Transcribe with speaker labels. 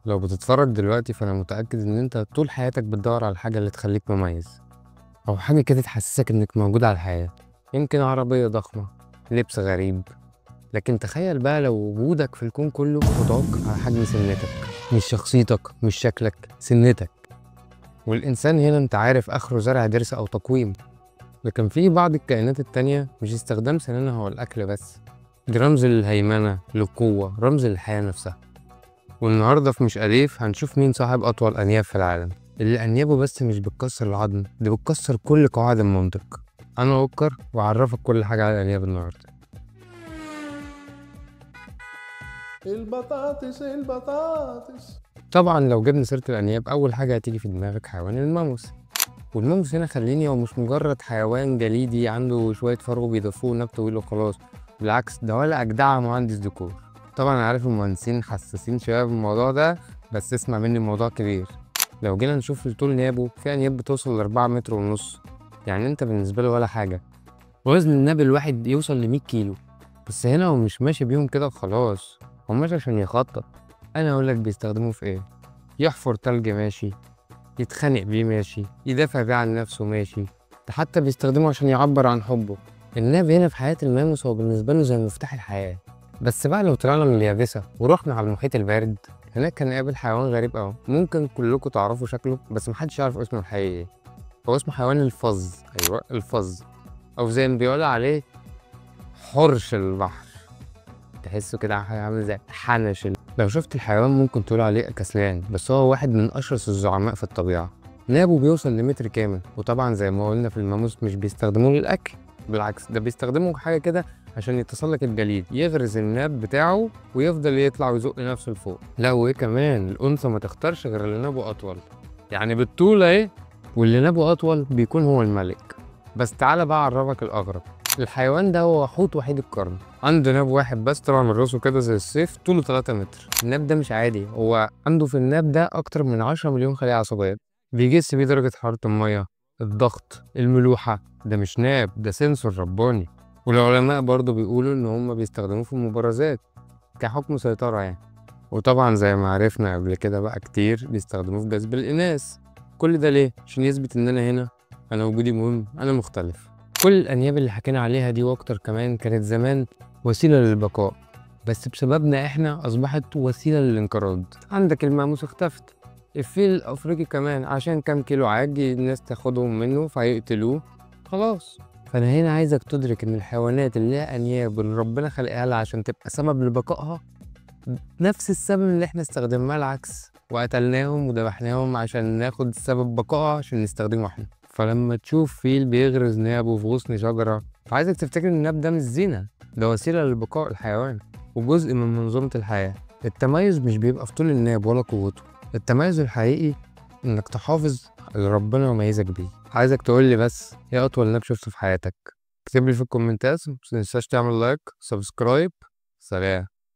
Speaker 1: لو بتتفرج دلوقتي فأنا متأكد إن أنت طول حياتك بتدور على الحاجة اللي تخليك مميز، أو حاجة كده تحسسك إنك موجود على الحياة. يمكن عربية ضخمة، لبس غريب، لكن تخيل بقى لو وجودك في الكون كله متوقف على حجم سنتك، مش شخصيتك، مش شكلك، سنتك. والإنسان هنا أنت عارف آخره زرع ضرس أو تقويم، لكن في بعض الكائنات التانية مش استخدام سنانها هو الأكل بس، دي رمز للهيمنة، للقوة، رمز للحياة نفسها. والنهاردة في مش أليف هنشوف مين صاحب أطول أنياب في العالم، اللي أنيابه بس مش بتكسر العظم، دي بتكسر كل قواعد المنطق. أنا أوكر وأعرفك كل حاجة على الأنياب النهاردة.
Speaker 2: البطاطس البطاطس.
Speaker 1: طبعا لو جبنا سيرة الأنياب أول حاجة هتيجي في دماغك حيوان الماموس. والماموس هنا خليني هو مش مجرد حيوان جليدي عنده شوية فرو بيضيفوه ناب طويل وخلاص، بالعكس ده ولا أجدع مهندس ديكور. طبعا أنا عارف المهندسين حساسين شوية بالموضوع ده، بس اسمع مني الموضوع كبير. لو جينا نشوف طول نابه، في أنياب بتوصل ل4.5 متر، يعني أنت بالنسبة له ولا حاجة. وزن الناب الواحد يوصل ل100 كيلو، بس هنا هو مش ماشي بيهم كده وخلاص، هو ماشي عشان يخطط. أنا أقول لك بيستخدموه في إيه؟ يحفر تلج ماشي، يتخانق بيه ماشي، يدافع بيه عن نفسه ماشي، ده حتى بيستخدمه عشان يعبر عن حبه. الناب هنا في حياة الماموس هو بالنسبة له زي مفتاح الحياة. بس بقى لو طلعنا من اليابسة ورحنا على المحيط البارد، هناك هنقابل حيوان غريب أوي، ممكن كلكم تعرفوا شكله بس محدش يعرف اسمه الحقيقي. هو اسمه حيوان الفظ. أيوه الفظ، أو زي ما بيقولوا عليه حرش البحر. تحسه كده عامل زي حنش. لو شفت الحيوان ممكن تقول عليه كسلان، بس هو واحد من أشرس الزعماء في الطبيعة. نابه بيوصل لمتر كامل، وطبعا زي ما قلنا في الماموس مش بيستخدموه للأكل، بالعكس ده بيستخدموه حاجة كده عشان يتسلق الجليد، يغرز الناب بتاعه ويفضل يطلع ويزق نفسه لفوق. لا وايه كمان، الأنثى ما تختارش غير اللي نابه أطول، يعني بالطول اهي، واللي نابه أطول بيكون هو الملك. بس تعالى بقى أعرفك الأغرب، الحيوان ده هو حوت وحيد القرن، عنده ناب واحد بس طلع من راسه كده زي السيف، طوله 3 متر. الناب ده مش عادي، هو عنده في الناب ده أكتر من 10 مليون خلية عصبية، بيجس بيه درجة حرارة المية، الضغط، الملوحة. ده مش ناب، ده سنسور رباني. والعلماء برضو بيقولوا إن هما بيستخدموه في المبارزات كحكم سيطرة يعني. وطبعا زي ما عرفنا قبل كده بقى كتير بيستخدموه في جذب الإناث. كل ده ليه؟ عشان يثبت إن أنا هنا، أنا وجودي مهم، أنا مختلف. كل الأنياب اللي حكينا عليها دي وأكتر كمان كانت زمان وسيلة للبقاء، بس بسببنا إحنا أصبحت وسيلة للانقراض. عندك الماموس اختفت، الفيل الأفريقي كمان عشان كام كيلو عاج الناس تاخدهم منه فيقتلوه خلاص. فأنا هنا عايزك تدرك إن الحيوانات اللي لها أنياب اللي ربنا خلقها لها عشان تبقى سبب لبقائها، نفس السبب اللي إحنا استخدمناه العكس وقتلناهم وذبحناهم عشان ناخد سبب بقائها عشان نستخدمه إحنا. فلما تشوف فيل بيغرز نابه في غصن شجرة، فعايزك تفتكر إن الناب ده مش زينة، ده وسيلة للبقاء الحيوان وجزء من منظومة الحياة. التميز مش بيبقى في طول الناب ولا قوته، التميز الحقيقي إنك تحافظ اللي ربنا يميزك بيه. عايزك تقول لي بس إيه أطول ناب شفته في حياتك؟ اكتب لي في الكومنتات، متنساش تعمل like، subscribe. سلام.